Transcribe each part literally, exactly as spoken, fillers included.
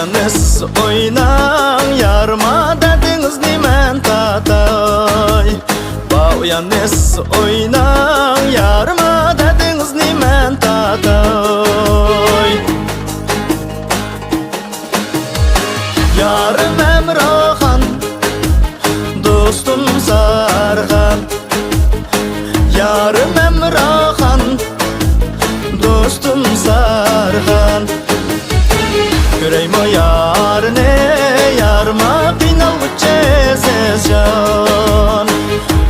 يانىس ئويناڭ، يارما دەردىڭىزنى مەن تارتاي. بايانىس ئويناڭ، يارما دەردىڭىزنى مەن تارتاي. يارىم ئەمراخان، دوستۇم سارخان. يارىم ئەمراخان، دوستۇم سارخان. كۆرەيمۇ يارنى، يارما قىينالغۇچە ئەزىز جان.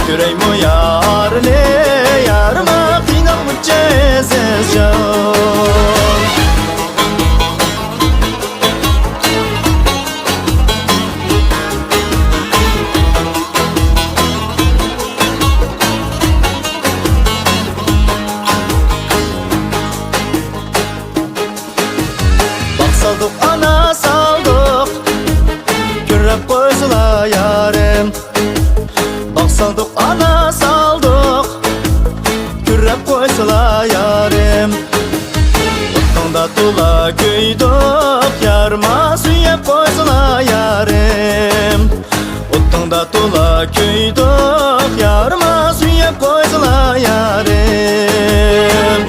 كۆرەيمۇ يارنى، يارما قىينالغۇچە ئەزىز جان. باغ سالدۇق، ئانا سالدۇق، كۆرۈپ قويسىلا يارىم. باغ سالدۇق، ئانا سالدۇق، كۆرۈپ قويسىلا يارىم. ئوتۇڭدا تولا كۆيدۇق، يارما سۆيۈپ قويسىلا يارىم. ئوتۇڭدا تولا كۆيدۇق، يارما سۆيۈپ قويسىلا يارىم.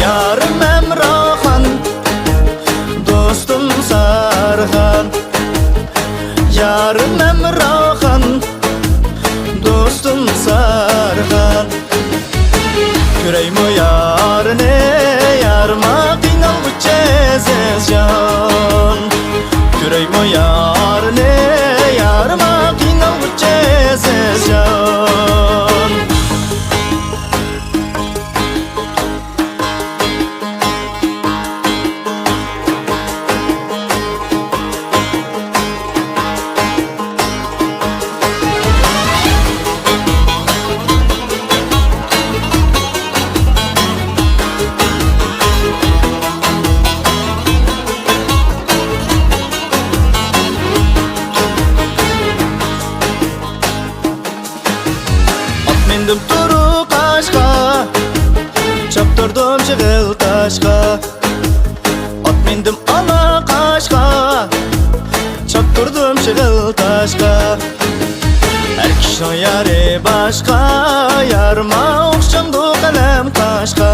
يارىم ئەمراخان، دوستۇم سارخان. يارىم ئەمراخان، دوستۇم سارخان. كۆرەيمۇ يارنى، يارما قىينالغۇچە ئەزىز جان. كۆرەيمۇ يارنى، يارما قىينالغۇچە ئەزىز جان. ئات مىندىم تۇرۇق ئاشقا، چاپتۇردۇم شېغىل تاشقا. ئات مىندىم ئالا قاشقا، چاپتۇردۇم شېغىل تاشقا. ھەر كىشىنىڭ يارى باشقا، يارىما ئوخشامدۇ قەلەم قاشقا.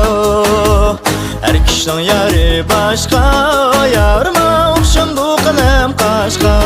ھەر كىشىنىڭ يارى باشقا، يارىما ئوخشامدۇ قەلەم قاشقا.